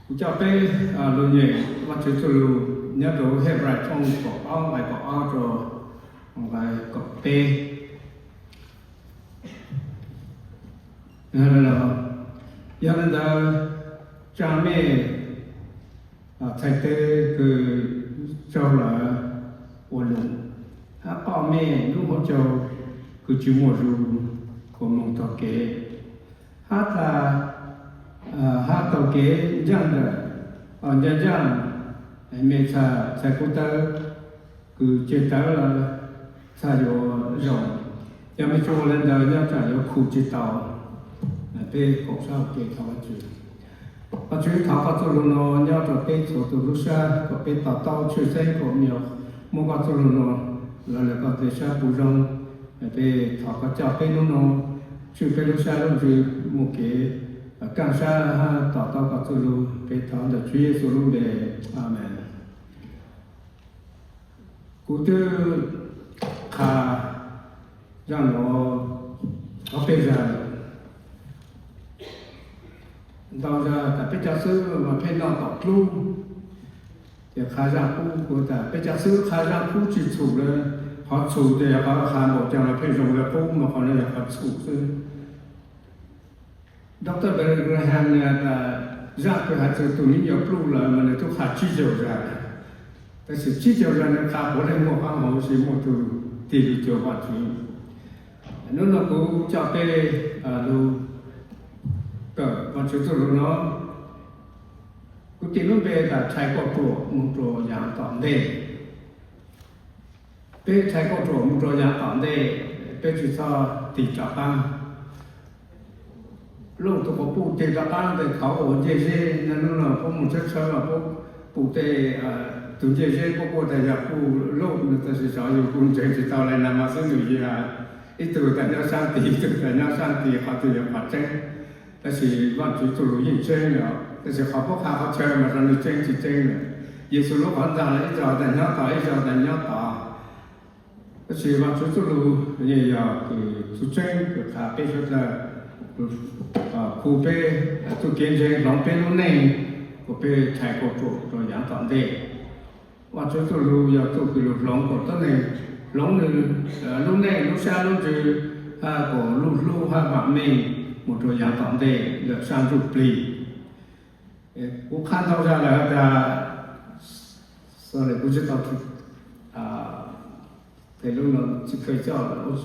Kuv coj peb lug nyeem Vajtswv txuj lug nyob rau Hebrais tshooj kaum ob nqai kaum ob rau nqai kaum peb. Yog li ntawd, tsa mej txhais tes kws tsaug lawm ua lug, hab qoj mej lub hauv caug kws tsi muaj zug ua moog taug kev, hab tas, hab taug kev ncaaj ntawm, ncaaj ncaaj, mej txhais kuv tawv kws ceg tawv lawm txhaj yuav zoo. Yog mej tsi ua le ntawd nyob tsam yuav khu tsi tau. Peb koom sab ua ke thov Vajtswv. Vajtswv, thov koj txuj lug no nyob rau peb txhua tug lub sab kom peb to taub tshwj xeeb kom muab koj txuj lug no los lawm koj txoj sab pum zoo. Peb thov koj coj peb hnub no, tswj peb lub sab lub ntsws muaj kev kaaj sab hab to taub koj txuj lug. Peb thov ntawm Tswv Yexus lub npe, Amees. Kuv twb qha zaaj nuav ob peb zag lawm. Ntau zag tas peb cov xwb mas pheej noj tom dlub, ces qha zaaj qub, kuv tas peb cov xwb qha zaaj qub tsi txhum le, qhov txhum ces yog qhov qha npaum caag los pheej zoo le qub, mas qhov no yog qhov txhum xwb. Doctor Billy Graham nws tas zaaj kws has txug tug me nyuam pluj lawm mas nws tub qha tsib caug zag, tab sis tsib caug zag nws qha puav leej muaj qaab hau, sis muaj tug tig lug cuag Vajtswv. Hnub no kuv coj peb lug kawm Vajtswv txuj lug no, kuv tis lub npe tas Rhais Kauj Ruam Moog Rua Yaav Tom Ntej. Peb rhais kauj ruam mus rau yaav tom ntej, peb tsi txhob tig rov qaab. Luj tug quas puj tig rov qaab tes thaum ua ncej zeb, nub no puab mus tshawb tshawb los puab pum tej tug ncej zeb, puab kuj tas yog puj luj no, tab sis xyov yug kuj ntseeg tsi tau le na mas xwb nws yog ib tug tas nyob saab tig, ib tug tas nyob saab tig, qhov twg yog qhov tseeb. Tab sis Vaajtswv txuj lug yeej tseeb os, tab sis qhov puab qha qhov chaw mas zoo li tseeb tsi tseeb lawm. Yexus lub qhov ntxag los ib zaug tas nyob tod, ib zaug tas nyob tod. Tab sis Vaajtswv txuj lug yeej yog kws txuj tseeb kws qha peb suav dlawg, khu peb txuj kev ntseeg, hloov peb lub neej, kuas peb rhais kauj ruam rau yaav tom ntej. Vaajtswv txuj lug yog txuj kws lug hloov kuas tuab neeg, hloov nwg lub neej lub sab lub ntsws, hab kuas luj hlub hab vaam meej mus rau yaav tom ntej lawm sab ntsuj plig. Kuv qha ntau zag lawm has tas, sorry, kuv tsi tau, tes lub no tsi kheev coj lawm.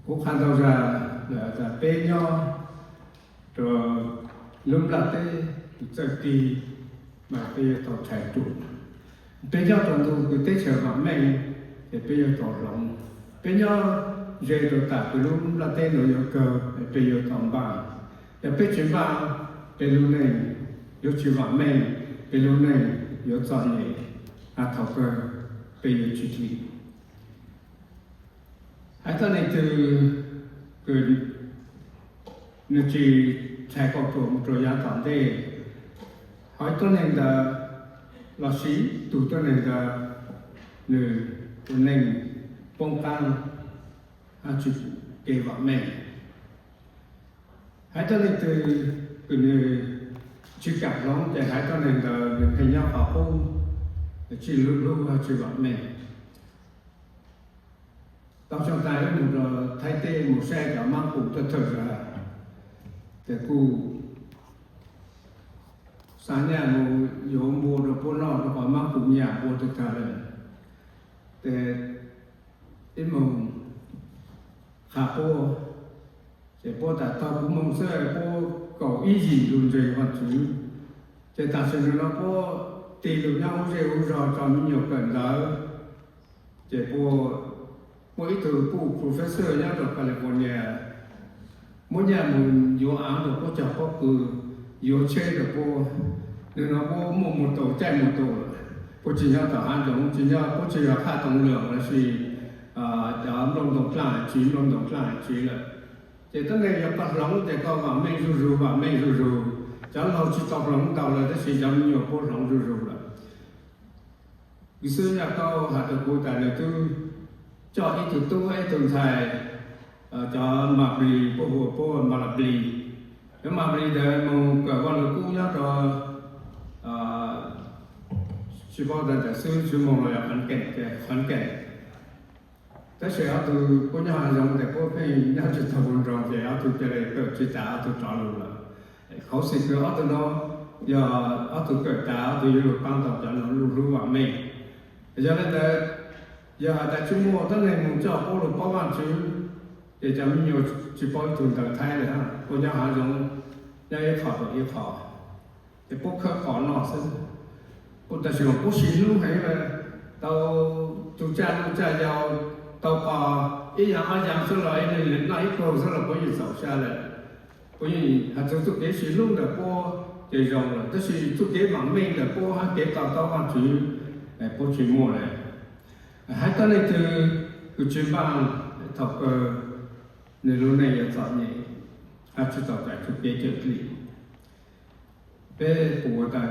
Kuv qha ntau zag lawm tas peb nyob rau lub nplaj teb txawj tig, mas peb yuav tau rhais ruam. Peb nyob rau ntu kws teb chaws vaam meej, ces peb yuav tau hloov. Peb nyob ze rau tam kws lub nplaj teb nuav yuav kawg, peb yuav tau npaaj. Yog peb tsi npaaj, peb lub neej yuav tsi vaam meej, peb lub neej yuav txom nyem, has thaum kawg peb yuav tsi dim. Haiv tuab neeg twg kws nwg tsi rhais kauj ruam mus rau yaav tom ntej, haiv tuab neeg ntawd lossis tug tuab neeg ntawd, nwg ua neej poob qaab, hab tsi kev vaam meej. Haiv tuab neeg twg kws nwg tsi kaam hloov, ces haiv tuab neeg ntawd nwg pheej nyob qhov qub, tsi luj hlub hab tsi vaam meej. Tau xyoo taag wb mus rau Thaib teb mus saib cov maab qus tuaj thawj zag, ces kuj xaav nyaj mus yuav npua rau puab noj rau qhov maab qus nyam npua tag tag lawm. Ces ib moog qha puab, ces puab tas tau kuv moog xwb puab kaum ib yim lug ntseeg Vaajtswv. Ces tam sim no puab tig lug nyob huv zej huv zog tso me nyuam kawm ntawv. Ces puab muaj ib tug puj professor nyob rau California muab nyaj mus yuav aav rau puab cog pob kws, yuav tsheb rau puab. Nwg no puab muaj mus taus caij mus taus lawm, puab tsi nyob tom haav zoov, tsi nyob, puab tsi yog phaj toov lwm lossis cov nplooj ntoo dlaaj tsiv, nplooj ntoo dlaaj tsiv lawm. Ces tuab neeg yog koj hloov ces koj vaam meej zuj zug, vaam meej zuj zug. Cov laug tsi tau hloov ntau lawm tab sis cov me nyuam puab hloov zuj zug lawm. Kws xwb yog koj has rau kuv tas nws twb coj ib tug tub ib tug ntxhais, cov Maplis, puab hu puab Malaplis. Cov Maplis ntawd moog kawm Vaaj Lug Kub nyob rau, tsi paub tas ntawm xwb tsi moog los yog Khon Keem, Khon Keem. Tab sis ob tug puab nyob hav zoov tes puab pheej nyob tsi tau nroo ces ob tug ca le kawm tsi tas ob tug rov lug lawm. Khuv xim kws ob tug no yog ob tug kawm tas ob tug yuav lug paab tau cov nuav lug hlub vaam meej. Yog le ntawd, yog has tas tsi muaj tuab neeg moog coj puab lug paub Vaajtswv, ces cov me nyuam tsi paub ib tug ntawv Thaib le hab puab nyob hav zoov, nyob ib qho rua ib qho, ces puab khawb qhov noj xwb. Puab tam sim puab sim hlub heev le, tau tug tsaj nuj tsaj yau, tau qhov ib yaav ob yaav xwb los ib leeg noj ib pluag xwb los puab yeej txaus sab le. Puab yeej has txug txuj kev sim hlub ntawm puab ces zoo lawm, tab sis txuj kev vaam meej ntawm puab hab kev to taub Vaajtswv, puab tsi muaj le. Hab tuab neeg twg kws tsi npaaj thaum kawg, nwg lub neej yuav txom nyem hab tsi tau kais txuj kev cawm dlim. Peb pum tas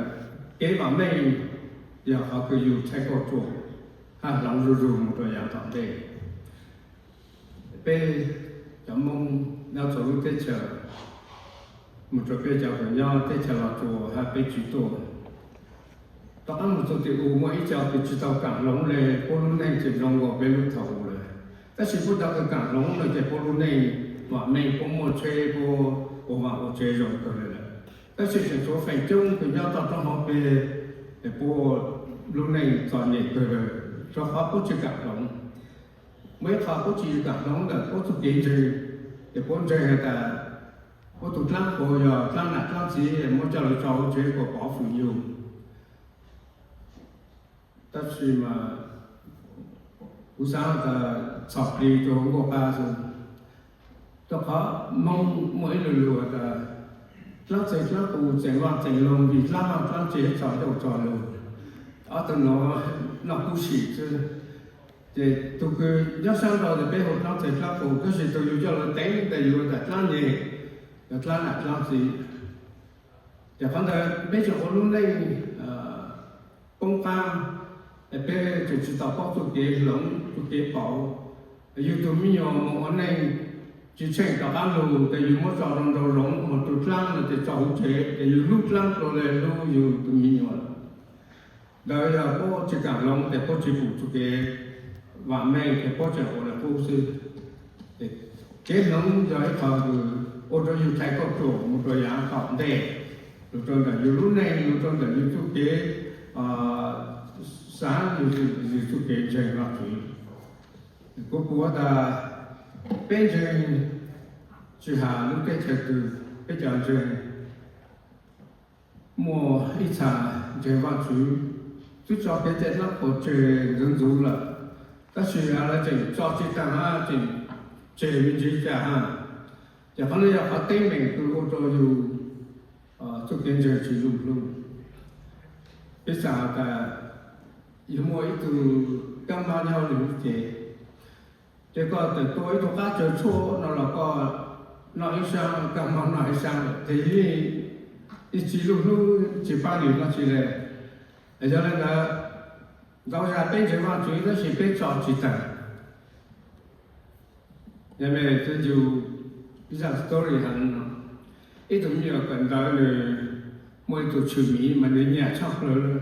kev vaam meej yog qhov kws yug tshaib koj ruam hab hloov zuj zug moog rua yaav tom ntej. Peb cov Moob nyob rua lub teb chaws, moog rua peb cov kws nyob teb chaws Los Tsuas hab peb tsi tuaj, tom qaab moog txug tim u muaj ib co kws tsi tau kaam hloov le, puab lub neej tseem zoo nkaus peb lub thaum u le. Tab sis puab cov kws kaam hloov le ces puab lub neej vaam meej, puab muaj tsheb, puab ua vaam ua tsev zoo kawg le lawm. Tab sis tseem tshuav feem coob kws nyob toj roob hauv peg, es puab lub neej txom nyem kawg le, rua qhov puab tsi kaam hloov. Muaj ib qho puab tsi kaam hloov ntawm puab txuj kev ntseeg, ces puab ntseeg has tas puab tug dlaab puas yog dlaab nam dlaab txiv muab coj lug tso huv tsev kuas pov fwm yug. Tab sis mas kuv xaav tas txhom plig rua huv nkuaj qab xwb, rua qhov Moob muaj ib lu lug tas dlaab txag dlaab qus txeem vaj txeem loog vim dlaab vaj dlaab tsev txhom ncauj txhom lug. Ob tug nuav noj kub sim xwb. Ces tug kws nyob sab nrau tes peb hu dlaab txag dlaab qus, tab sis tug yug coj lug teev tes yug tas dlaab nyeg, yog dlaab nam dlaab txiv. Ces qhov ntawd peb tseem ua lub neej poob qab, peb tseem tsi tau paub txuj kev hloov txuj kev pauv. Yug tug me nyuam moog ua neej tsi tsheej rov qaab lug tes yug muab tso rua nraum zoov, moog tug dlaab no tes tso huv tsev, tes yug hlub dlaab dlua le hlub yug tug me nyuam. Ntawd yog puab tsi kaam hloov tes puab tsi pum txuj kev vaam meej tes puab tseem ua le qub xwb. Kev hloov yog ib qho kws ua rua yug tshaib koj ruam moog rua yaav tom ntej, lug rua ntawm yug lub neej, lug rua ntawm yug txuj kev xaav, yug txuj kev ntseeg Vaajtswv. Kuv pum tas peb ntseeg, tsi has lub teb chaws twg, peb cov ntseeg muaj ib txha ntseeg Vaajtswv, twb tso kev cai dlaab puas tseg ntxuv ntxuv lawm, tab sis lawv tseem tso tsi taag hab tseem tseg me ntsis cas hab. Ces qhov no yog qhov teeb meem kws ua rua yug txuj kev ntseeg tsi lug hlub. Peb xaav tas yug muaj ib tug kaab mob nyob lwm lub cev, ces koj tawm tuaj ib tug qab tsawg tshuaj no los koj noj ib saab, kaab mob noj ib saab lawm tes yeej tsi lug hlub tsi paab lwm dlaab tsi le. Yog le ntawd, ntau zag peb ntseeg Vaajtswv tab sis peb tso tsi taag. Yog le ntawd yug ib zaj story has le nuav, ib tug me nyuam kawm ntawv nws muaj ib tug tshwm miv mas nws nyam tshaj plawg le,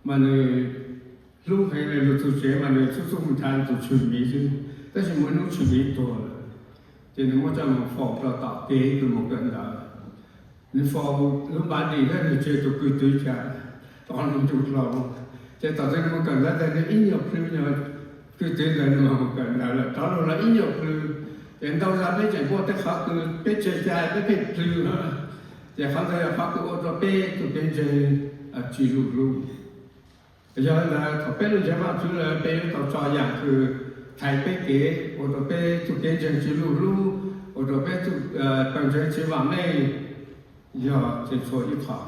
mas nws hlub heev le, lug txug tsev mas nws txhub txhub mus nrhav tug tshwm miv xwb, tab sis muaj ib hnub tshwm miv tuag lawm, ces nws muab coj moog faus rua tom kev kws moog kawm ntawv. Nws faus lub npav dim tab nws tseg tug kws twv ca, tov nws ncu hlau. Ces tom ntej nws moog kawm ntawv tas nws ib nyuag plhws, kws twv ntawd nws moog kawm ntawv lawm rov lug los ib nyuag plhws. Ces ntau zag peb tseem muaj tej qhov kws peb tseg ca peb pheej plhws, ces qhov ntawd yog qhov kws ua rua peb txuj kev ntseeg tsi lug hlub. Yog le ntawd thaum peb lug ntseeg Vaajtswv lawm peb yuav tau tso yaam kws thaiv peb kev, ua rua peb txuj kev ntseeg tsi lug hlub, ua rua peb txuj pawg ntseeg tsi vaam meej, yog tseem tshuav ib qho.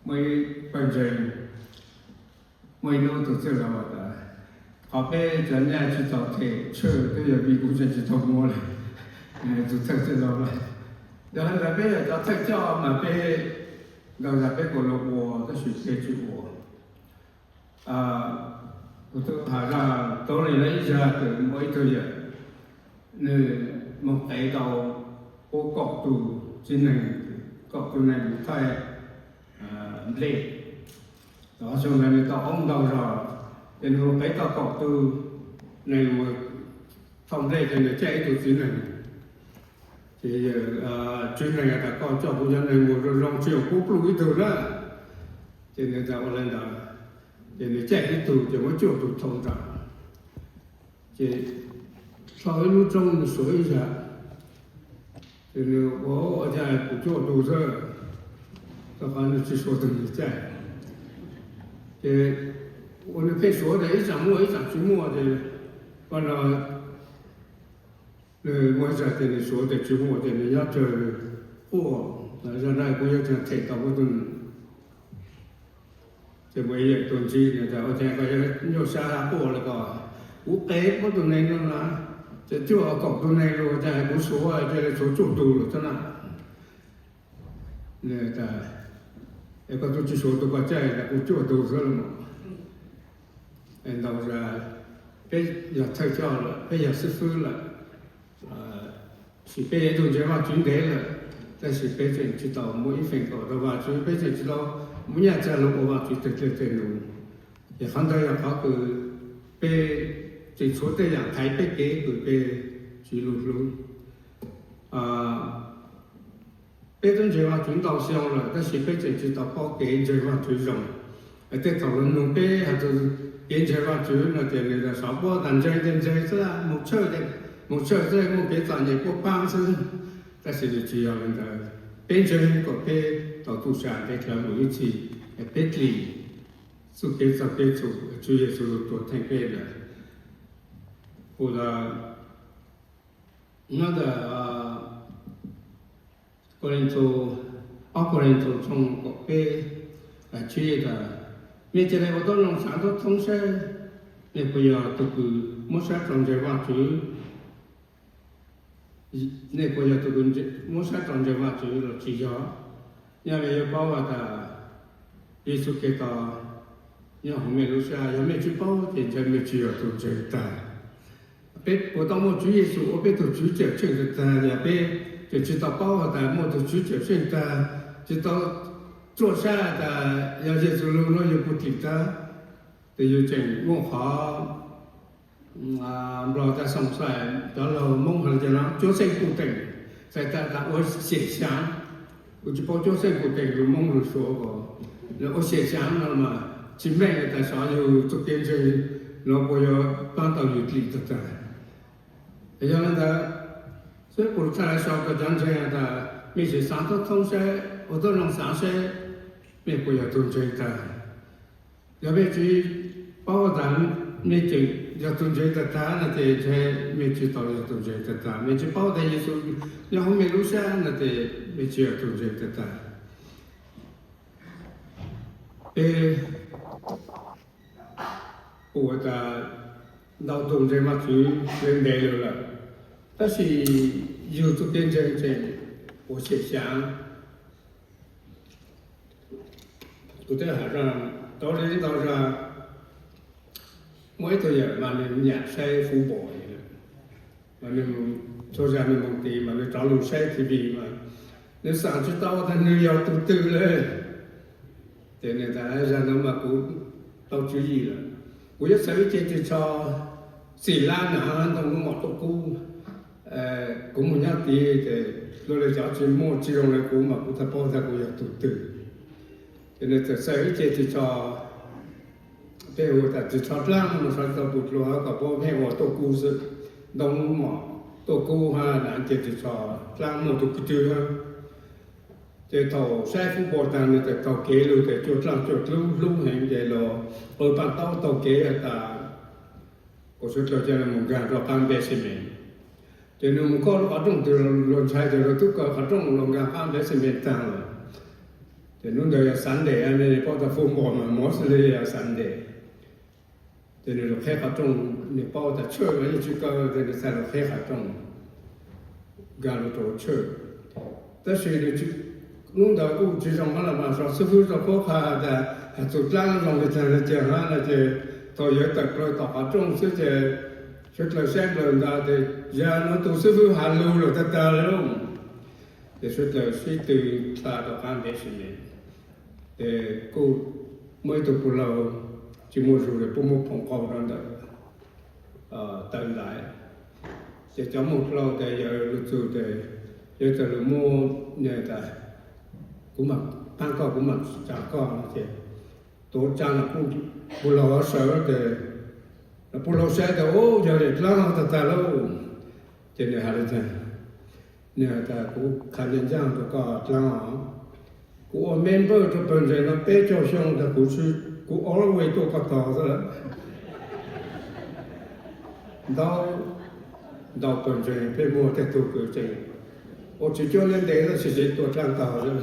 Muaj ib pawg ntseeg, muaj ib hnub tug txwj laug tas, qhov peb cov nyaj tsi txaus them tshwj twb yog vim kuv ntseeg tsi tau muab le. Tug thawj txwj laug, yog le ntawd peb yog cov thawj coj mas peb ntau zag peb kuj lug ua tab sis peb tsi ua. Kuv tau has zaj tau li lawm ib zaj, kuv muaj ib tug yawm, nws moog qev tau puab kaum tug txiv neej, kaum tug neeg mus thauj nplej. Tau xyoo ntawd nws tau qoob ntau zog, ces nws mus qev tau kaum tug neeg mus thauj nplej ces nws caij ib tug txiv neej. Ces txiv neej has tas, koj coj kuv cov neeg mus zoo zoo tsis yog kuv pluj ib tug na. Ces nws tas ua li ntawd, ces nws caij ib tug ces muab cuaj tug thauj nrad. Ces tau ib lub roob nws suav ib zag, ces nws ua cas kuv cuaj tug xwb, rau qhov nws tsis suav tug nws caij. Ces ua nws pheej suav tias ib tsam muaj ib tsam tsis muaj ces, ua no nws muaj ib tsam ces nws suav tias tsis muaj ces nws nyob tsawg quaj, zaj no kuv yuav tsum them tau kuv tus. Ces muaj ib yawm tuaj ntsib nws tas, ua cas koj yuav nyuaj sab quaj li ko? Kuv qev puab tug neeg no na, ces cuaj kaum tug neeg los cas kuv suav cia li tshuav cuaj tug lawm xwb na. Nws tas, es koj tub tsis suav tug koj caij tas kuv cuaj tug xwb los mas. Ntau zag peb yog thawj coj lawm, peb yog xib fwb lawm, sis peb yog ib tug ntseeg Vajtswv ntev lawm, tab sis peb tseem tsis tau muaj ib feem kaum rau Vajtswv, peb tseem tsis tau muaj nyaj txag lug ua Vajtswv teg dlej teg num. Ces qhov ntawd yog qhov kws peb tseem tshuav tej yaam thaiv peb kev kws peb tsis lug hlub. Peb tub ntseeg Vajtswv ntau xyoo lawm tab sis peb tseem tsis tau paub kev ntseeg Vajtswv zoo. Tej thaum lug nug peb has txug kev ntseeg Vajtswv no ces nws xav puab tas ntseeg ces ntseeg xwb, mus tshawj, mus tshawj xwb, muaj kev txom nyem puab paab xwb. Tab sis nws tsis yog li ntawd, peb ntseeg kom peb tau txuj sa ntev dlawv mus ib txhis, peb dlim txuj kev txawj kev txhum Tswv Yexus lug tuag theej peb lawm. Kuv nyob ntawm Kos Lees Thus, ob Kos Lees Thus tshooj kaum peb, nqai tsib tas, mej cia li ua tub zoo xaav tub thoob saib, mej puas yog tug kws muab sab rau ntseeg Vajtswv? Nej puas yog tug kws muab sab rau ntseeg Vajtswv los tsis yog? Nyob mej yuav paub has tas Yexus Khetos nyob hauv mej lub sab, yog mej tsis paub ces ntshai mej tsis yog tug ntseeg tag. Peb puas tau muaj Tswv Yexus ua peb tug Tswv Cawmseej tag tag, yog peb tseem tsis tau paub has tas muaj tug Tswv Cawmseej tag, tsis tau txuaj sab has tas yog Yexus lug no yug puag tim tag, tes yug tseem muaj qhov Nplog tas xoom xais cov laug Moob has tas cuab xeej pum teem, xais tas tas ua xyem xyaav. Kuv tsis paub cuab xeej pum teem lug Moob lug Suav ko, ua xyem xyaav no mas tsis meej tas xyov yug txuj kev ntseeg no puas yuav paab tau yug dlim tag tag. Yog le ntawd, xwb kuv txhaj le sau rau cov ntseeg has tas mej sim xaav tub thoob saib, ua tub zoo xaav saib, mej puas yog tug ntseeg tag. Yog mej tsis paub tas mej tseem yog tug ntseeg tag tag no ces ntshai mej tsis tau yog tug ntseeg tag tag. Mej tsis paub tas Yexus nyob hauv mej lub sab no ces mej tsis yog tug ntseeg tag tag. Peb kuj tas ntau tug ntseeg Vajtswv le ntev lug lawm, tab sis yug txuj kev ntseeg tseem ua xyem xyaav. Kuv twb has tau le ntau zag, muaj ib tug yawm mas nws nyam saib fub npos, mas nws txhua zag nws moog tiv mas nws rov lug saib T V mas nws xaav tsis tau tas nws yog tug twg le. Ces nws tas zag nuav mas kuv tau tswv yim lawm, kuv yuav xaws ib ce ris tsho xim lab na ntoo lub mom tuaj kub. Kuv moog nyob tid ces luag le cov tsis muaj tsis zoo le kuv mas kuv txhaj paub tas kuv yog tug twg. Ces nws txawm xaws ib ce ris tsho, peb hu tas ris tsho dlaab no, sau tau pum dlua kom puab pheej ua tuaj kub xwb, ntoo lub mom tuaj kub hab na, ce ris tsho dlaab muaj tug kwv tw hab. Ces thaum saib fub npos taag nws txawm taug kev lug ces cua dlaaj cua dlub hlub heev ces los qw paaj taub taug kev has tas, kuv suav dlawg ca le moog nkaag rua qaab npe xi me. Ces nws moog koj lub qhov rooj twg luag ntshai ces luag tub kaw qhov rooj los nkaag qaab npe xi me taag lawm. Ces nub ntawd yog Sunday, mej paub tas fub npos mas mostly yog Sunday. Ces nws lug qheb qhov rooj, nws paub tas tshwj mas yeej tsis kaw ces nws txhaj lug qheb qhov rooj nkaag lug rua tshwj. Tab sis nub ntawd kuj tsis zoo hab los mas xib fwb rua puab qha has tas Has txug dlaab zoo le caag le caag hab no ces thaus yawg tawm plaws tom qhov rooj xwb ces suav dlawg saib nplawg ntawd ces yog nuav tug xib fwb has lug lawm tag tag le lauj. Ces suav dlawg sib tw dlha rov qaab ntev sim neej. Ces kuj muaj ib tug puj laug tsi muaj zug es puab muab phoo qau rau ntawm taw ntais. Ces cov moog dlau tas yawg lug txug tes yawg txawm lug muab, tas kuv maam paab koj, kuv maam tsaa koj no ces tuav tsaa los puj laug sawv tes, puj laug saib tas ub yog dlaab tag tag lauj. Ces nwg has le caag, nwg has tas kuv qha ncaj ncaaj rua koj dlaab os, kuv ua member rua pawg ntseeg no peb caug xyoo tas kuv, kuv always tuaj koj tog xwb lawm. Ntau, ntau pawg ntseeg peb muaj tej tug kws tseem ua tsis cuab ntev ntev tab sis tseem tuaj dlaab tog xwb.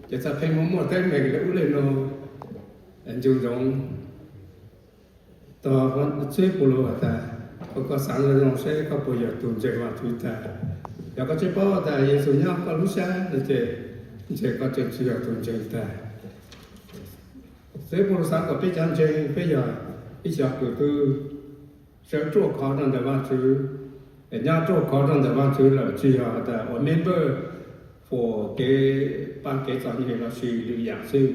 Ces txhaj pheej muaj muaj teeb meem le ub le nuav, ncu ntsoov. Tog xib fwb Paulus has tas, koj xaav zoo zoo seb koj puas yog tug ntseeg Vaajtswv tag. Yog koj tsi paub tas Yexus nyob koj lub sab no ces ntshe koj tseem tsi yog tug ntseeg tag. Xib fwb Paulus xaav kom peb cov ntseeg peb yog ib cov kws twb sawv ruaj khov rau ntawm Vaajtswv, nyob ruaj khov rau ntawm Vaajtswv lawm, tsi yog tas ua member for kev paab kev txom nyem lossis lwm yaam xwb.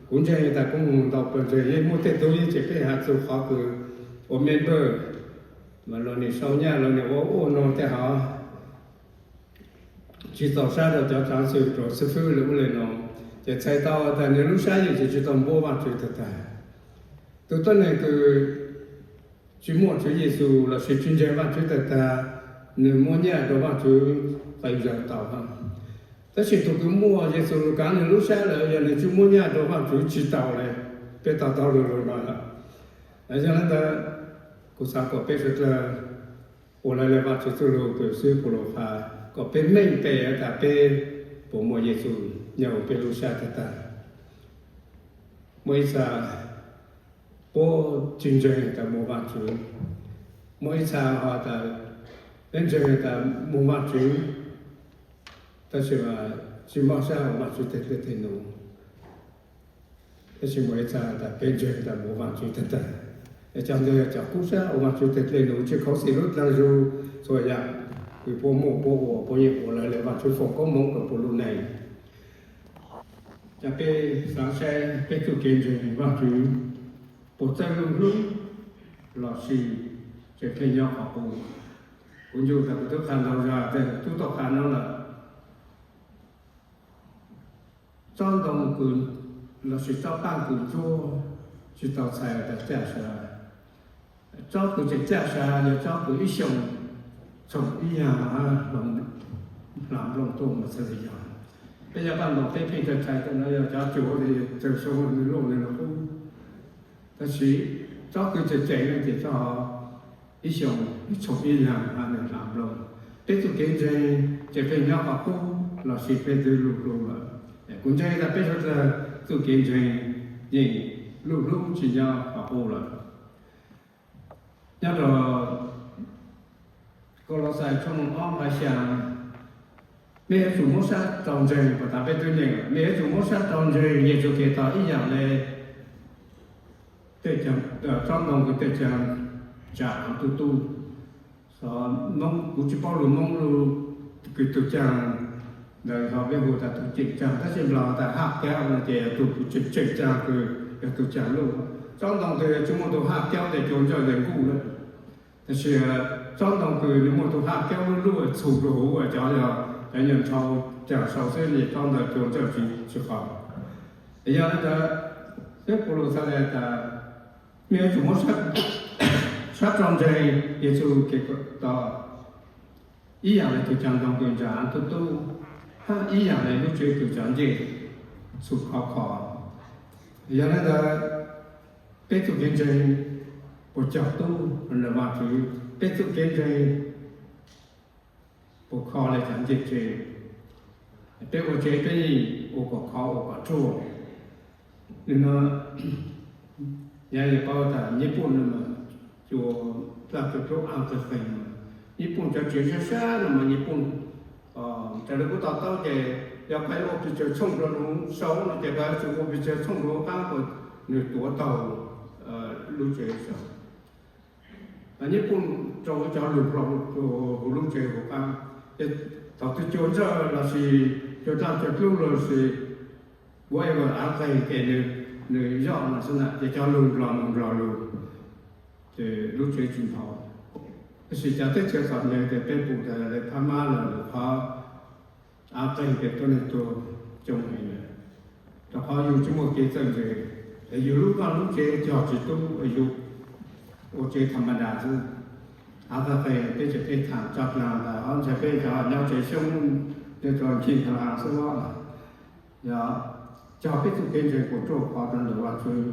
Kuv ntseeg tas kuv moog ntau pawg ntseeg yeej muaj tej tug yeej tseem pheej has txug qhov kws ua member, mas luas nwg sau nyaj, luas nwg ua ub ua no tej hov tsi txaus sab rau cov tsaav xwm rua xib fwb le ub le no, ces txhais tau tas nwg lub sab yeej tseem tsi tau npuab Vaajtswv tag tag. Tug tuab neeg kws tsi muaj Tswv Yexus lossis tsi ntseeg Vaajtswv tag tag, nwg muab nyaj rua Vaajtswv qee zaug tau hab. Tab sis tug kws muaj Yexus lug kaav nwg lub sab lawm, yog nwg tsi muab nyaj rua Vaajtswv tsi tau le. Peb to taub lug lug no lawm. Yog le ntawd, kuv xaav kom peb suav dlawg ua le le Vaajtswv txuj lug kws xib fwb Paulus has, kom peb meej pem tas peb puas muaj Yexus nyob huv peb lub sab tag tag. Muaj ib txha puab tsi ntseeg tas moog Vaajtswv, muaj ib txha ho tas peb ntseeg tas moog Vaajtswv, tab sis tsi mob sab ua Vaajtswv tej dlej tej num. Tab sis muaj ib txha tas peb ntseeg tas moog Vaajtswv tag tag. Es cov ntawd yog cov kub sab ua Vaajtswv tej dlej num, tsi khuv xim lub dlaag zug, txhua yaam kws puab muaj puab ua, puab yeej ua le le Vaajtswv foom koob moov rua puab lub neej. Cas peb xaav saib peb txuj kev ntseeg Vaajtswv puas txawj luj hlub lossis tseem pheej nyob qhov qub. Kuv ncu tas kuv tub qha ntau zag, tub tau qha no lawm. Tsob ntoo kws, lossis tsob paaj kws ntsuab tsi tau txhais tas caj sa. Tsob kws tseem caj sa yog tsob kws ib xyoos txhoom ib yaam hla nplooj tuaj mas txhad le yog. Peb cov paaj ntoos peb pheej txhais tas no yog cov cuav li, txawg xyoo nws luj nws los qub. Tab sis tsob kws tseem tseem no ces txhob ib xyoos ib txhoom ib yaam hla nws hla nplooj. Peb txuj kev ntseeg ces pheej nyob qhov qub lossis peb twb luj hlub lawm. Kuv ntseeg tas peb suav dlawg txuj kev ntseeg yeej luj hlub tsi nyob qhov qub lawm. Nyob rau Koloxais tshooj ob nqai xyaa, mej yuav tsum muab sab rau ntseeg, puas tas peb twb nyeem, mej yuav tsum muab sab rau ntseeg Yexus Khetos ib yaam le tej, tsob ntoo kws tej caag tsaam tuj tuj. Kuv tsi paub lug Moob lug kws tug caag ntawd ho peb hu tas tug ceem caag, tab sis Nplog tas haj kaub no ces yog tug kws tseem tseem caag kws yog tug caag luj. Tsob ntoo twg tsi muaj tug haj kaub tes cua ntsawj ntees nkuj lawm. Tab sis tsob ntoo kws nws muaj tug haj kaub luj luj txhum rua huv, cov yog cov nyuag nrhau caag sau xwb, tsob ntawd cua ntsawj tsi qho. Yog le ntawd, peb puav lug xaav le tas mej yuav tsum muab sab rau ntseeg Yexus Khetos ib yaam le tug caag ntoo kws ntsaam tuj tuj, hab ib yaam le lub tsev kws cov ncej txhum khov kho. Yog le ntawd, peb txuj kev ntseeg puas caug tub rua Vaajtswv? Peb txuj kev ntseeg puas kho le cov ncej tsev? Peb ua tsev peb yeej ua kom khov ua kom ruaj. Nim no yog paub tas Nyij Pooj no mas cua dlaj cua dlub aav qeeg qeeg. Nyij Pooj cov tsev sab sab no mas Nyij Pooj, raws le kuv to taub ces yog koj yuav ua pes tsawg txhooj rua huv sau no ces koj yuav tsum ua pes tsawg txhooj rua huv qaab kom nws tuav taug lub tsev xwb. Nyiaj Pooj rau cov lug hlo huv lub tsev huv qab, ces thaum twg cua ntsawj lossis cua dlaj cua dlub lossis whatever av qeeg ces nws yoj no xwb na, ces cov lug nrog mus nrog lug, ces lub tsev tsis nthov. Tab sis cov teb chaws txom nyem ces peb pum tas li Phab Mab los lwm qhov av qeeg ces tuab neeg tuag coob heev lawm, rau qhov yus tsis muaj kev txawj ntse. Es yus lub vaj lub tsev cog tsis tub, yus ua tsev tham ma das xwb. Av qeeg peb tseem peb tham tso dlaag tas ob ntshai peb cov nyob tsev xyoob, nyob tso nkhij tham xwb los, yog cog peb tug kev ntseeg puas ruaj khov rau ntawm Vajtswv.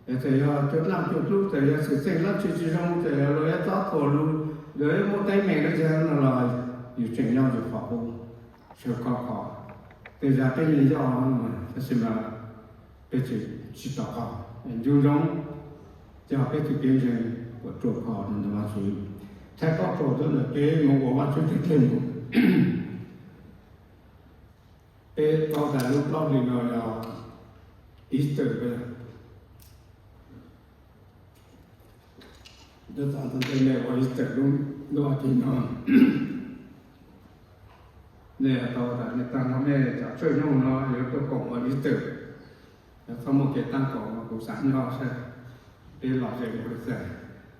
Es txawm yog cua dlaj cua dlub, txawm yog xwm txheej dab tsi tsis zoo, txawm yog luag yuav txob thuam lug, luag yuav muab teeb meem dab tsi no los yus tseem nyob yus qhov qub, sawv khov kho. Tej zag peb yeej yoj, tab sis mas peb tseem tsis tau qaug. Ncu ntsoov cog peb tug kev ntseeg puas ruaj khov rau ntawm Vajtswv, thaij kaub ruam rau ntawm kev moog ua Vajtswv teg dleg num. Peb paub tas lub plaub hlis no yog Easter, peb, ntawm Easter lub, lub as thiv no, nej tau tas nej taag nrho nej cov tswj nyoog no yuav tuaj koom ua Easter, yog txhob muaj kev taab kaum no kuv xaav nyob saib peb lom zem ua li cas.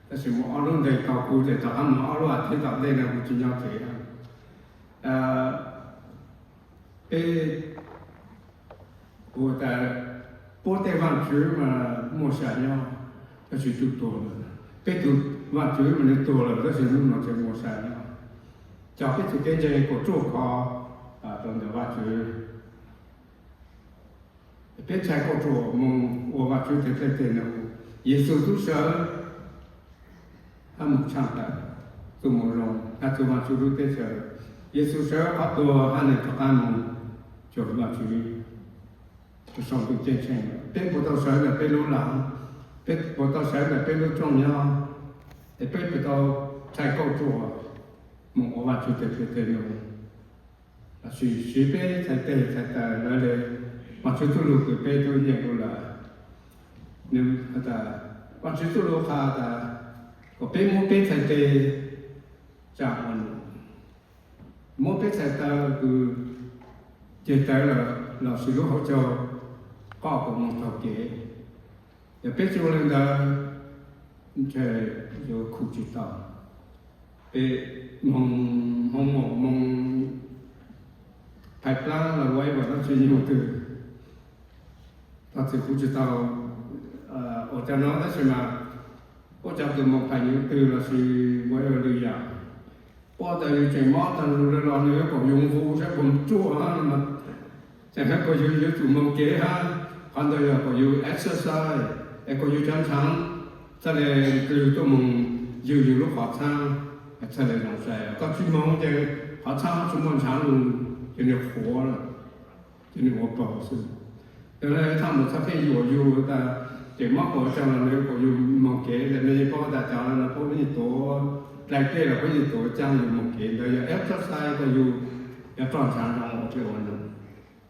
Tab sis muaj ob lub ntees tau kuv ces rov qab mus ob lub as thiv tom ntej no kuv tsis nyob tsev. Peb ua tas puab tej vaajtswv mas muaj sam nyob, tab sis tub tuag lawm. Peb tug vaajtswv mas nws tuag lawm tab sis hnub no tseem muaj sam nyob. Cog peb tug kev ntseeg puas ruaj khov rau ntawm Vaajtswv. Peb thaij kauj ruam moog ua Vaajtswv teg dleg teg num. Yexus tub sawv hab moog tshaaj tawm txuj moo zoo hab txuj Vaajtswv lub teb chaws. Yexus sawv qhov tuag hab nwg rov qaab moog cuag Vaajtswv sau ntuj ceeb tsheej. Peb puas tau sawv ntawm peb lub lag? Peb puas tau sawv ntawm peb lub rooj nyob? Es peb puas tau thaij kauj ruam moog ua Vaajtswv teg dleg teg num? Lossis siv peb txhais tes txhais taw lawv le Vaajtswv txuj lug kws peb tub nyeem lug lawm. Nws has tas, Vaajtswv txuj lug qha tas kom peb muab peb txhais tes tsaa ua num, muab peb txhais taw kws ceg tawv lawm lossis lub hauv caug qoj kom moog taug kev. Yog peb tsi ua le ntawd, ntshe yuav khum tsi tau. Peb moog, moog moom, moog phais plaab los ua ib puas dlaab tsi nyuag twg, txhais kuv tsi tau ua cov no tab sis mas puab cov kws moog phais nyuag twg lossis ua ib lwm yaam, puab tas yus tseem mob taag lug le los nws yuav koom yus nqus saib puas ruaj hab, tseem hab kom yus yuav tsum moog kev hab, qhov ntawd yog kom yus exercise, es kom yus cov ntshaav txhaj le dlwg tuaj moog ywg yus lub qhov txhaab, txhaj le zoo sai. Koj tsi moog ces qhov txhaab tsi muaj ntshaav lug, ces nws qhuav lawm, ces nws ua paug xwb. Yog le thaaj mus txhaj pheej yuam yus tas, ces mob quas tsaag los nws kom yus moog kev, nws yeej paub tas cov no puab yeej tuav, dlai dlej los puab yeej tuav caag yus moog kev. Ntawd yog exercise kom yus cov roj ntshaav zoo ua dlej ua num.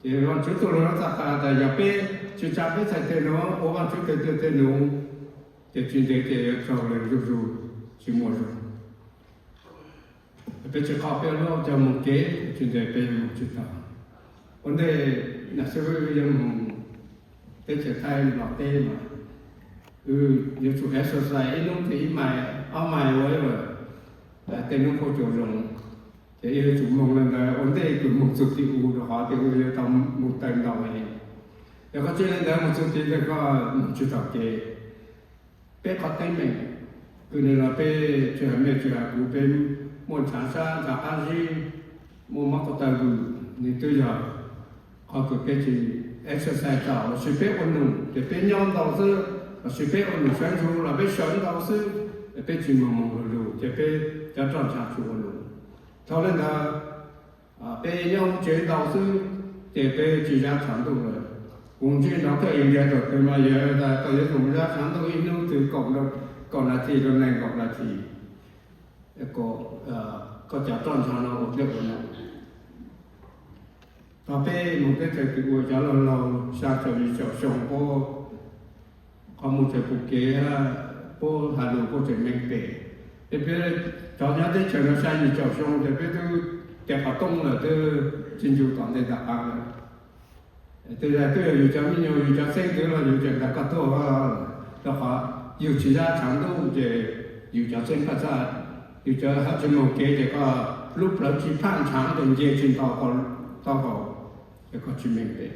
Ces Vaajtswv txuj lug no txhaj qha tas yog peb tsi tsaa peb txhais tes num ua Vaajtswv teg dleg teg num, ces tsis ntev ces yuav raug le zuj zug, tsi muaj zug. Peb tsi qhov peb lub coj moog kev, tsis ntev peb yuav moog tsi tau. Ua ntej nam xib fwb yuav moog teb chaws Thaib los teb mas, wb yuav tsum exercise ib hnub twg ib mais ob mais ua ib lawm, tej hnub puab cua zoo, ces wb yuav tsum moog le ntawd. Ua ntej kws moog txug tim u rau qhov tej u yuav tau moog taw ntau heev. Yog koj tsi le ntawd moog txug tim ntawd koj moog tsi tau kev. Peb qhov teeb meem kws nwg los peb tsi has mej tsi has kuv, peb muaj ntshaav sab ntshaav qab zib, muaj mob ko taw vwm, nwg twb yog qhov kws peb tsi exercise tau. Lossis peb ua num ces peb nyob ntau xwb, lossis peb ua num sawv ntsug los peb sawv ntau xwb, peb tsi moog moog lug lug ces peb cov roj ntshaav tsi ua num. Dhau le ntawd, peb nyob tsev ntau xwb ces peb tsi zab tshav ntuj lawm. Kuv ntsib nrog thawj India tug twg mas yog tas koj yuav tsum zab tshav ntuj ib hnub twg kaum, kaum nas this rau neeg nkaum nas this, koj cov roj ntshaav no ua dlej ua num. Tog peb moog teb chaws kws ua cov laug laug xya caum yim caum xyoo puab Qhov mus tseem pom kev, puab has lus puab tseem meej pem. Es peb cov nyob teb chaws no xya yim caum xyoo ces peb twb tiav qhov tooj lawm, twb tsis ncu tom ntej tom qab lawm. Tej zaum twb yog yus cov me nyuam, yus cov txeeb twg los yus tseem nrog koj tuaj, rau qhov yus tsis yaj tshav ntuj ces yus cov txeeb paj txaj, yus cov hab tsis moog kev ces koj lub plawv tsis phaj ntshav ces nce tsis nto tau hauv, ces koj tsis meej pem.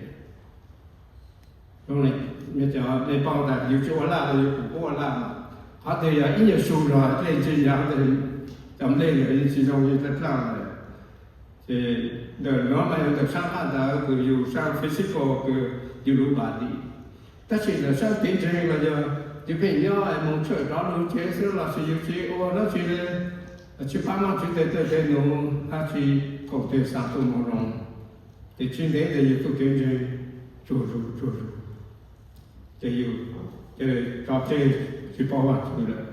Zoo le, nej paub tas yus tsis ua laj los yus pum puab ua laj mas, qhov twg yog ib nyuag su zog dlej ntsis nyob, cov nplej ntawd yeej tsis zoo li dlej plaaj lawm. Ces ntawm nuav mas yog ntawm saab qab ntawd kws yus saab physical kws yus lub body. Tab sis ntawm saab kev ntseeg los yog yus pheej nyob moog tshwj rov lug tsev xwb los sis yus tsis ua dlaab tsi le, tsis paab Vaajtswv tej tawj tej num, dlaab tsi koom tej xaav tuaj moog zoo, ces tsis ntev tes yus txuj kev ntseeg tsuag zug tsuag zug, ces yus cia li tso tseg, tsis paub Vaajtswv lawm,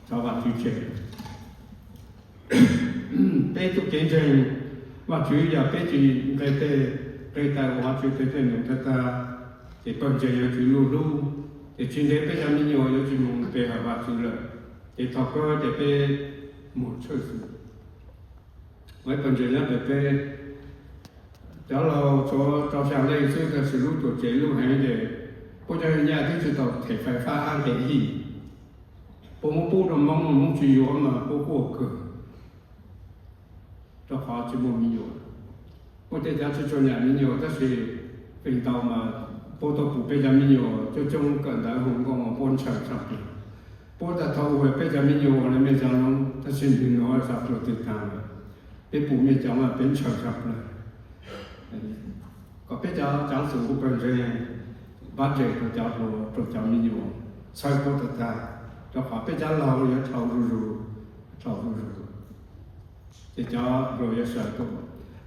tso Vaajtswv tseg. Peb txuj kev ntseeg Vaajtswv yog peb tsis nqe tej, nqe taw ua Vaajtswv tej tawj num tag tag, ces pawg ntseeg yuav tsis luj hlub, ces tsis ntev peb cov me nyuam yuav tsis moog pe hawm Vaajtswv lawm, ces thaus kawg ces peb moog tshwj xwb. Ua ib pawg ntseeg nyob pem peb, cov laug tshuav rau xyaa leej xwb tab sis lub tuam tsev luj heev ces puab cov nyaj twb tsis tau them fais fab hab nqe hij. Puab muab pub rau Moob, Moob tsis yuav mas puab quaj kawg, rau qhov tsis muaj me nyuam. Muaj tej cov tsis tshua nyaam me nyuam tab sis feem ntau mas puab tau pum peb cov me nyuam coob coob kawm ntawv hu nkauj mas puab ntshaw tshaj plawg. Puab tas thaus ua peb cov me nyuam ua le mej cov Hmoob tab sis nwg nuav sawv dlawg twg taag lawm, peb pum mej cov mas peb ntshaw tshaj plawg. Kom peb cov tsav xum kuj pawg ntseeg, npaj ntseeg rau cov hluas rau cov me nyuam, txhawb puab tag tag, rau qhov peb cov laug yuav dhau zuj zus, dhau zuj zus, ces cov hluas yuav sawv tuaj.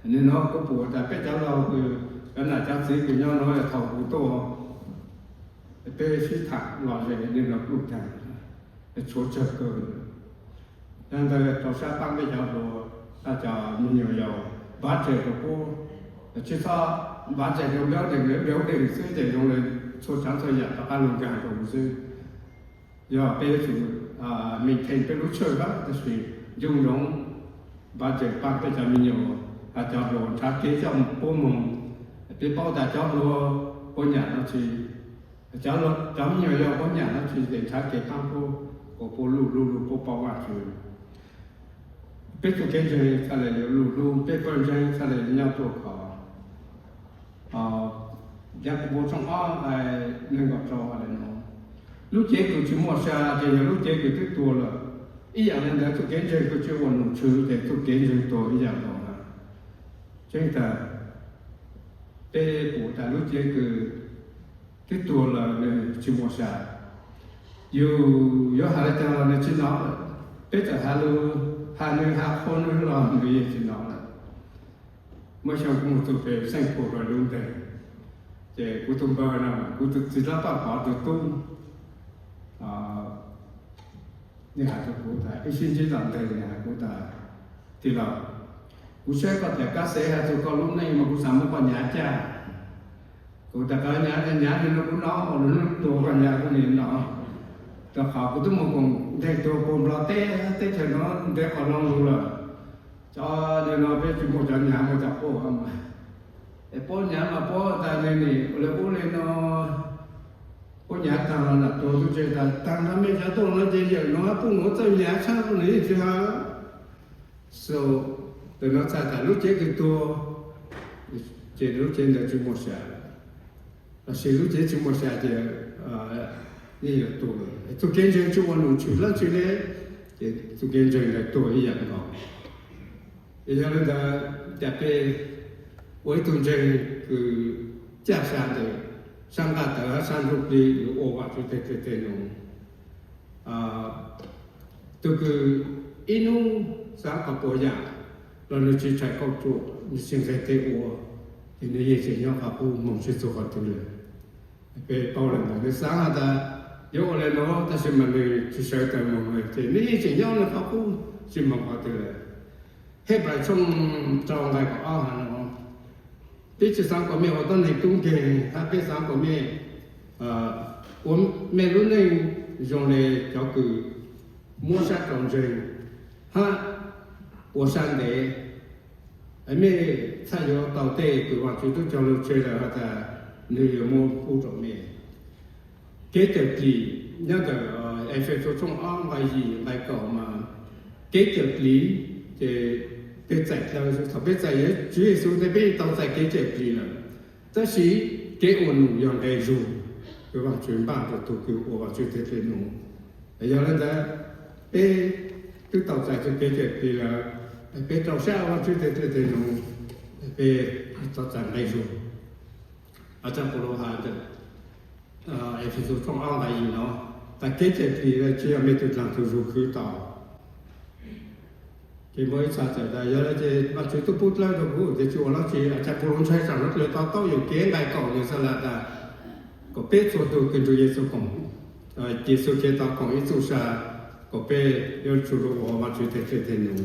Nwg nuav kuv pum tas peb cov laug kws, cov nam cov txiv kws nyob nuav thaus kuv tuaj, peb sib tham lom zem nwg nuav kuj taag, tshuav tsawg kawg. Yog ntawd rau sab paab peb cov hluas, cov me nyuam yaus, npaj ntseeg rau puab, tsis txhob npaj ntseeg rau building, building xwb ces zoo le txhua tsav txhua yaam rov qab lug nkaag rau huv xwb. Yog peb yuav tsum maintain peb lub church tab sis ncu ntsoov npaj ntseeg paab peb cov me nyuam, has cov hluas nrhav kev coj puab moog. Peb paub tas cov hluas puab nyaam dlaab tsi, cov me nyuam yog puab nyaam dlaab tsi ces nrhav kev paab puab, kom puab luj luj lug puab paub Vaajtswv. Peb txuj kev ntseeg txhaj le yuav luj lug, peb pawg ntseeg txhaj le yuav nyob tuaj khov. Yaakopus tshooj ob nqai neeg nkaum rau le nuav: Lub cev kws tsis muaj sa ces yog lub cev kws twb tuag lawm. Ib yaam le ntawd txuj kev ntseeg kws tsis ua num tshwv ces txuj kev ntseeg tuag ib yaam nkaus na. Tseeb tas peb pum tas lub cev kws twb tuag lawm nws tsis muaj sa, yus yuav has le caag los nws tsis nov lawm. Peb txawm has lus, has nws has qhua nws los nws yeej tsis nov lawm. Muaj xyoo kuv moog txug pem Xeeb Pum lub nteg, ces kuv tug npawg no, kuv tug txiv dlaab paj pov tug tub, nwg has rua kuv tas, ib sib ntsib tom nteg, nwg has kuv tas, Tij laug, kuv saib koj cav kab xev has txug koj lub neej mas kuv xaav muab koj nyav caj. Kuv tas, Koj nyav, nyav nwg nug kuv nov, nug nug tuag koj nyav kuv nim nov. Rau qhov kuv twb moog koom nteg tuag puag Nplog teb, teb chaws nuav ntev qhov loo lug lawm. Cov le nuav peb tsis muaj cov nyav, muaj cov quaj mas. Es puab nyav mas puab tas nwg nim ua le ub le no, puab nyav taag los nam tuag tub tseg tas, taag nrho mej cov tuaj no ces yawm nuav puj nuav txawj nyav tshaj, nwg yeej tsis has. So, ntawm nuav txhais tas lub cev kws tuag ces lub cev ntawd tsis muaj sa, lossis lub cev tsis muaj sa ces yeej yuav tuag. Txuj kev ntseeg tsis ua num tshwv dlaab tsi le, ces txuj kev ntseeg ntawd tuag ib yaam nkaus. Es yog le ntawd, cas peb ua ib tug ntseeg kws caj sa ntawm saab nqaj tawv hab saab ntsuj plig, yuav ua Vaajtswv tej tawj tej num. Tug kws ib nub xaav kom puas yaam los nwg tsis tshais kauj ruam, nwg tsis nqeg tej ua, ces nwg yeej tseem nyob qhov qub moog tsis txug qhov twg lawm. Peb paub le ntawd, nwg xaav has tas yuav ua le nuav tab sis mas nwg tsis sawv tawm moog lawm ces nwg yeej tseem nyob le qhov qub tsis moog qhov twg lawm. Hebrais tshooj rau nqai kaum ob has nuav, peb tsis xaav kom mej ua tuab neeg tub nkeeg hab peb xaav kom mej Ua mej lub neej zoo le cov kws muab sab rau ntseeg hab ua sab ntev, mej txhaj yuav tau tej kws Vaajtswv tub cog lug tseg lawm has tas nwg yuav muab pub rau mej. Kev cawm plig nyob ntawm Efexus tshooj ob nqai yim nqai kaum mas kev cawm plig ces peb txais dlawb, thaum peb txais Tswv Yexus tes peb tau txais kev cawm plig lawm. Tab sis kev ua num yog nqe zug kws Vaajtswv npaj rau tug kws ua Vaajtswv teg dlej num. Yog le ntawd, peb twb tau txais txuj kev cawm plig lawm, peb rau sab ua Vaajtswv teg dlej num, peb tau txais nqe zug. Cov Paulus has ntawm Efexus tshooj ob nqai yim no tas kev cawm plig tsi yog mej tug dlaag tug zug khwv tau. Ces muaj ib txha txawm tas yog le ces Vaajtswv tub pub dlawb rau kuv tes tsi ua dlaab tsi. Cov Paulus ntshai tsam nuav le to taub yuam kev nqai kaum nwg xaav has tas kom peb txhua tug kws nrug Yexus koom, Yexus Khetos koom ib txuj sa, kom peb yuav tsum lug ua Vaajtswv teg dlej teg num.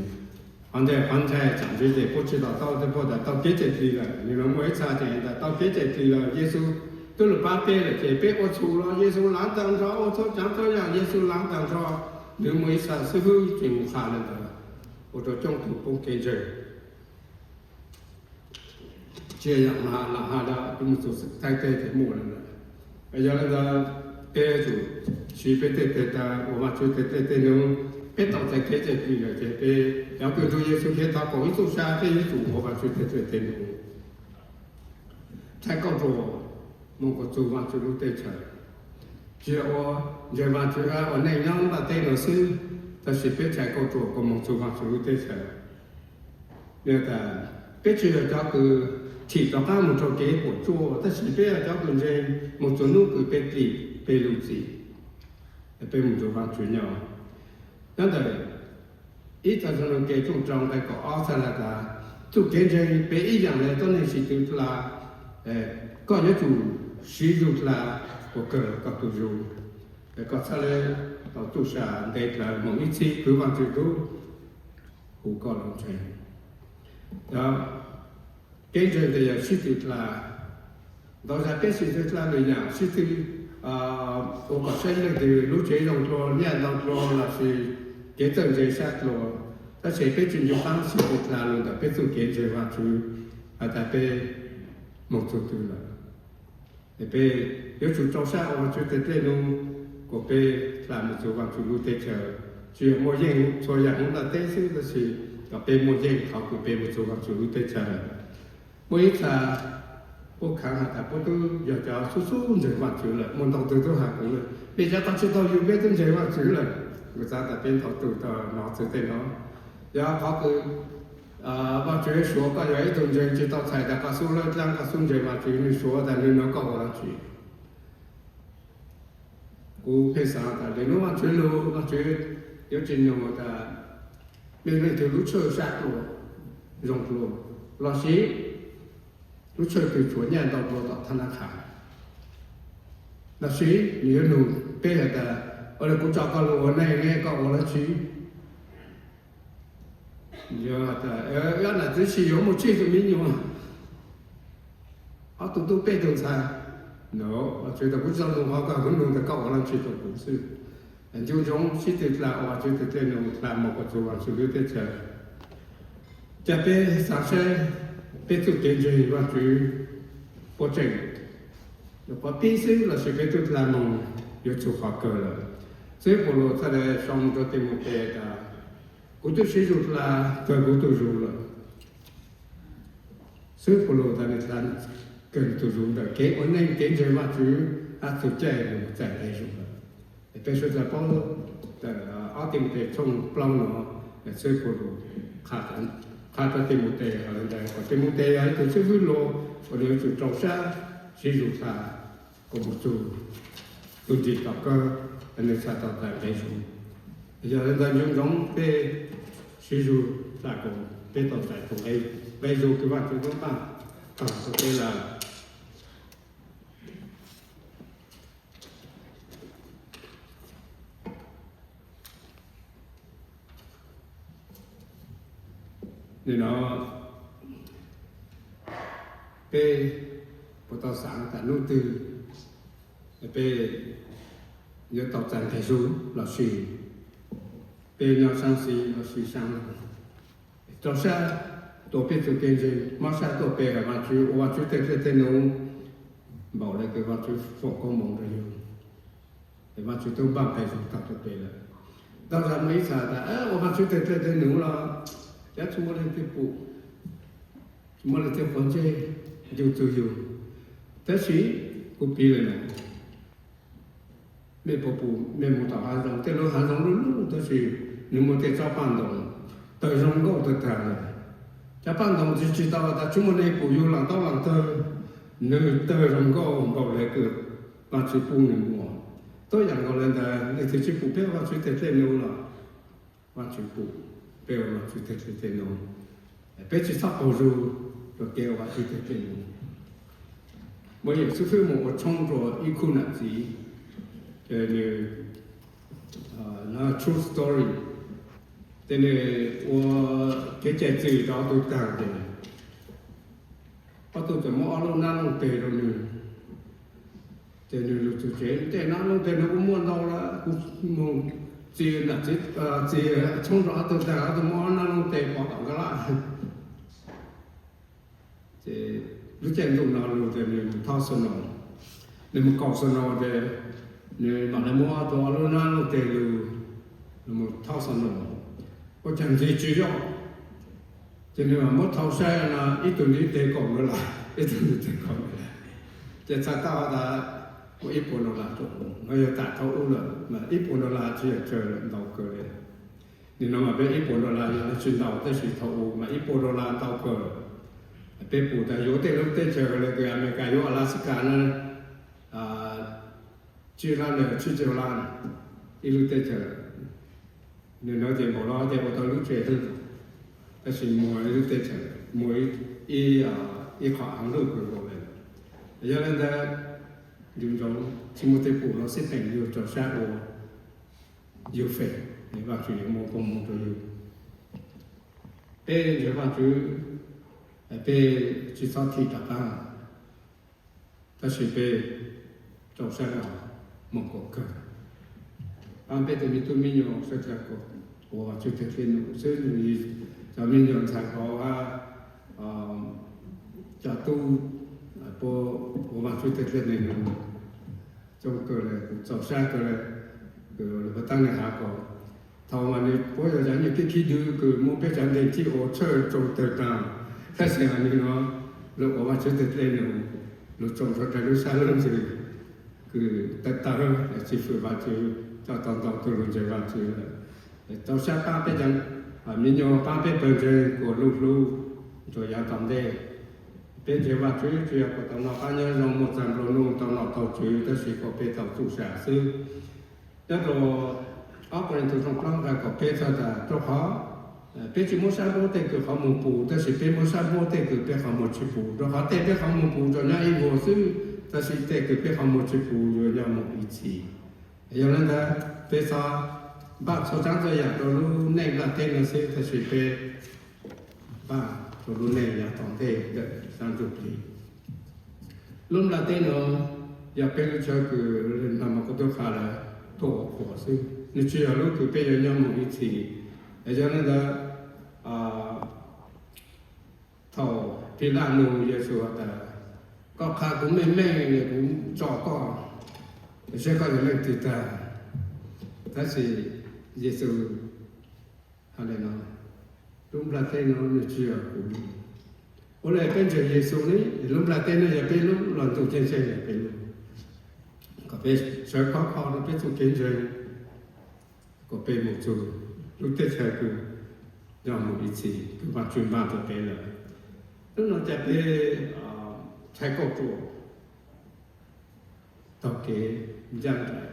Qhov ntawd qhov ntshai tsam ntsis ces puab tsi to taub, puab tas tau kev cawm plig lawm. Nwg nuav muaj ib txha tseem tas tau kev cawm plig lawm, Yexus tub lug pab peb lawm ces peb ua txhum los Yexus laav taag nrho, ua txhua tsaav txhua yaam Yexus laav taag nrho. Nwg muaj ib txha xwb hwb tseem mus qha le ntawd, ua rau coob tug poob kev ntseeg. Tsi yog yaam lam has le tub mus txug Thaib teb tes muaj le ntawd. Yog le ntawd, peb yuav tsum siv peb tej teg tag ua Vaajtswv teg dlej teg num. Peb tau txais kev cawm plig lawm ces peb cov kws nrug Yexus Khetos koom ib txuj sa peb yuav tsum ua Vaajtswv teg dlej teg num, rhais kauj ruam moog kom txug Vaajtswv lub teb chaws. Tsi yog ua ntseeg Vaajtswv ua neej nyob nplaj teb nuav xwb, tab sis peb rhais kauj ruam kom moog txug Vaajtswv lub teb chaws. Yog tas peb tsi yog cov kws thim rov qaab moog rau kev puam tsuaj, tab sis peb yog cov kws ntseeg moog txug nub kws peb dim peb lub txim, peb moog txug Vaajtswv nyob. Nyob ntawm ib Txaus Ntseeg Lus Ntees tshooj rau nqai kaum ob txhaj has tas, txuj kev ntseeg peb ib yaam le tuab neeg sib tw dlha, koj yuav tsum siv zug dlha ua kawg koj tug zug, koj txhaj le tau txuj sa ntev dlawv moog ib txhis kwv Vaajtswv tub hu koj lug ntseeg. Kev ntseeg tes yog sib tw dlha. Ntau zag peb sib tw dlha lwm yaam, sib tw ua kom saib leej twg lub tsev zoo dlua, nyaj ntau dlua lossis kev txawj ntse sab dlua, tab sis peb tsi nco qab sib tw dlha lug ntawm peb txuj kev ntseeg Vaajtswv has tas peb moog txug twg lawm. Peb yuav tsum rau sab ua Vaajtswv teg dlej num kom peb dlha moog txug Vaajtswv lub teb chaws. Tsi yog muaj yeej txhua yaam huv nplaj teb xwb, tab sis kom peb muaj yeej qhov kws peb moog txug Vaajtswv lub teb chaws. Muaj ib txha puab khaav has tas puab tub yog cov xub xub ntseeg Vaajtswv lawm, muaj ntau tug tub has kuv, peb cov tau tsi tau yug peb tub ntseeg Vaajtswv lawm. Kuv xaav tas peb ntau tug tau nov txug tej no. Yog qhov kws Vaajtswv suav koj yog ib tug ntseeg tsi tau txhais tas koj xub lawb dlaab koj xub ntseeg Vaajtswv, nwg suav tas nwg nug koj ua dlaab tsi. Kuv pheej xaav tas le nuav Vaajtswv lug, Vaajtswv yuav tsi nug tas mej leej twg lub tshawj sab dlua, zoo dlua, lossis lub tshawj twg tshuav nyaj ntau dlua tom thab nab qha, lossis nwg yuav nug peb has tas, ua le kuv tso koj lug ua neej ne koj ua dlaab tsi? Yog tas, ib nam txiv si yuav muaj tsib tug me nyuam, ob tug tub peb tug ntxhais, no, Vaajtswv tas kuv tsi tau nug qhov koj, kuv nug tas koj ua dlaab tsi rau kuv xwb. Nco ntsoov sib tw dlha ua Vaajtswv teg dlej num dlha moog kom txug Vaajtswv lub teb chaws. Ca peb xaav saib peb txuj kev ntseeg Vaajtswv puab tseem nyuam qhuav pib xwb lossis peb tub dlha moog yuav txug qhov kawg lawm. Xib hwb Paulus txhaj le sau moog rau Timautes tas, kuv tub siv zug dlha kawg kuv tug zug lawm. Xib hwb Paulus tas nwg dlha kawg nwg tug zug ntawm kev ua neej kev ntseeg Vaajtswv hab txug caij nwg txais nqe zug lawm. Peb suav dlawg paub ntawm ob Timautes tshooj plaub no, xib hwb Paulus qha rau Timautes has le ntawd kom Timautes yog ib tug xib hwb luas uas nwg yuav tsum rau sab siv zug dlha kom moog txug tug nrig tom kawg nwg txhaj tau txais nqe zug. Yog le ntawd nco ntsoov peb siv zug dlha kom peb tau txais tug nqe zug kws Vaajtswv tub npaj tag rau peb lawm. Nim no peb puas tau xaav tas nub twg peb yuav tau txais nqis zug los sis peb nyob saab xis los sis saab laug. Rau sab tuaj peb txuj kev ntseeg, mob sab tuaj pe hawm Vaajtswv, ua Vaajtswv tej dlej tej num, npaum le kws Vaajtswv foom koob moov rau yug, Vaajtswv tub npaaj nqis zug tau tuaj pe lawm. Tau zag muaj ib txha tas ua Vaajtswv tej dlej tej num los, cov tsi muaj leej twg pum, tsi muaj leej twg quav ntsej, ncu txug yug. Tab sis kuv piv le nuav, mej puas pum mej moog tom haav zoov, tej lub haav zoov lub lub tab sis nwg muaj tej tsob paaj ntoos tawg zoo nkauj tag tag le. Cov paaj ntoos tsi tsi tau tas tsi muaj leej pum yug laam taub laam tawg, nwg tawg zoo nkauj npaum le kws Vaajtswv pub nwg muaj. Tuab yaam nkaus le ntawd, leej twg tsi pum peb ua Vaajtswv tej dlej num los, Vaajtswv pum peb ua Vaajtswv tej dlej tej num. Peb tsi txhob qaug zug rua kev ua Vaajtswv tej dlej num. Muaj ib yawm xib fwb moog ua tshoob rua ib khub nam txiv, ces nwg, true story, ces nwg ua kev cai txwm rau ob tug taag ces ob tug txawm muab ob lub nab looj teg rau nwg. Ces nwg lug txug tsev, tej nab looj teg nwg kuj muaj ntau lawm, kuv moog txia nam txiv, txia tshoob rau ob tug taag, ob tug muab ob nab looj teg pov tom kab laj. Ces lub caij ntuj no lug ces nwg moog thauj snow, nwg moog kaum snow ces nwg mam le muab tau ob lub nab looj teg lug, lug moog thauj snow. Ua caag ntxiv tsi yog, ces nwg mam muab thauj saib no ib tug ntiv teg kaum dollar, ib tug ntiv teg kaum dollar. Ces txhais tau tas muaj ib puas dollar rau, no yog tam thauj ub lawm mas ib puas dollar tsi yog tsawg ntau kawg le. Nim no mas peb ib puas dollar yog tsi ntau, tab sis thaum ub mas ib puas dollar ntau kawg. Peb pum tas yuav tej lub teb chaws le kws Amelikas yuav Alaska na, tsib lab le tsib caug lab ib lub teb chaws. Nwg no ces npaum no ces ua tau lub tsev xwb, tab sis muaj ib lub teb chaws, muaj ib, ib qho aav luj kawg nkaus le. Yog le ntawd, yug ntsoov tsi muaj tej pum los xij peem yug rau sab ua yug feem, Vaajtswv yuav muaj koob moov rau yug. Peb ntseeg Vaajtswv, peb tsi txhob thim rov qaab, tab sis peb rau sab no moog kom kawg. Peb tej me tub me nyuam sawv dlawg kuas ua Vaajtswv tej dlej num xwb, cov me nyuam ntxhais hov, cov tub puab ua Vaajtswv tej dlej num coob kawg le, kuv txaus sab kawg le, kws lawv puas taab le has kom thaum mas nws puab yog cov nyuag khib khib dwb kws muab peb cov nteeg thib ua tshawj tsoo tawg taag, tab sis mas nwg no lug ua Vaajtswv tej dlej num, lug tsoo rua lub sab lub ntsws kws tawv tawv, tsi fwm Vaajtswv, coj tau ntau tug lug ntseeg Vaajtswv lawm. Txaus sab paab peb cov me nyuam, paab peb pawg ntseeg kuas lug hlub rua yav tom ntej. Peb ntseeg Vaajtswv tsi yog kuas tau noj qab nyob zoo, muaj txag nplua nuj, tau nom tau tswv, tab sis kom peb tau txuj sa xwb. Nyob rua ob Kos Leej Tub tshooj plaub nqai kaum peb txhais tas rua qhov peb tsi muab sab muab tej kws qhov muag pum, tab sis peb muab sab muab tej kws peb qhov muag tsi pum, rua qhov tej peb qhov muag pum tsuas nyob ib vuag xwb, tab sis tej kws peb qhov muag tsi pum yuav nyob moog ib txhis. Yog le ntawd peb txhob npaj txhua tsaab txhua yaam rua lub neej nplaj teb no xwb, tab sis peb npaj rua lub neej yav tom ntej ntawm sab ntsuj plig. Lub nplaj teb no yog peb lub tshawb kws nag hmo kuv tub qha lawm tuaj ua qhuas xwb, nws tsi yog lub kws peb yuav nyob moog ib txhis. Yog le ntawd, thaum Pilaj nug Yexus has tas, koj qha kuv meej meej, kuv tso koj, saib koj yog leej twg tag. Tab sis Yexus has le nuav, lub nplaj teb no nws tsi yog kuv lub. Ua le peb ntseeg Yexus ne, lub nplaj teb no yog peb lub, los ntuj ceeb tsheej yog peb lub. Kom peb sawv khov kho rua peb txuj kev ntseeg, kom peb moog txug lub teb chaws kws yog moog ib txhis kws Vaajtswv npaj rua peb lawm. Hnub no ca peb tshai kauj ruam taug kev ncaaj nraim,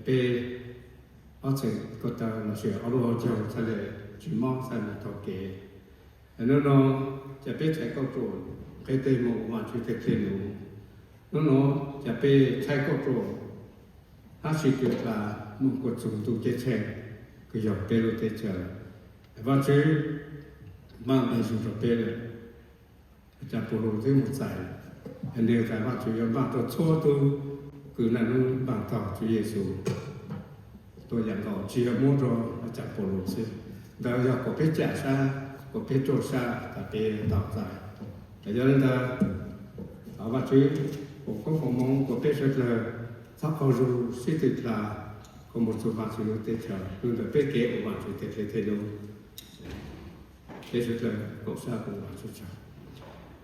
peb ob txheej ko taw los sis ob lub hauv caug txhaj le tsis mob txhaj le taug kev. Hnub no ca peb tshai kauj ruam qheb teg moog ua Vaajtswv tej dlej num. Hnub no ca peb tshai kauj ruam hab sib tw dlaa moog kuas txug ntuj ceeb tsheej kws yog peb lub teb chaws. Vaajtswv npaj nqe zug rua peb lawm. Ca Paulus twb moog txais, nwg tas Vaajtswv yuav npaj rua txhua tug kwv naj nub npaaj taug Tswv Yexus tuaj yaam nkaus, tsi yog muab rua a cas puas lug xwb. Ntawd yog kuas peb caam sab, kuas peb ruaj sab tas peb tau txais. Yog le ntawd, thov Vaajtswv foom koob foom moov kuas peb suav dlawg txhob qaug zug sib tw dlha, kuas moog txug Vaajtswv lub teb chaws, lug ntawm peb kev ua Vaajtswv teg dle teg lug. Peb suav dlawg koom sab kuas Vaajtswv tsaug.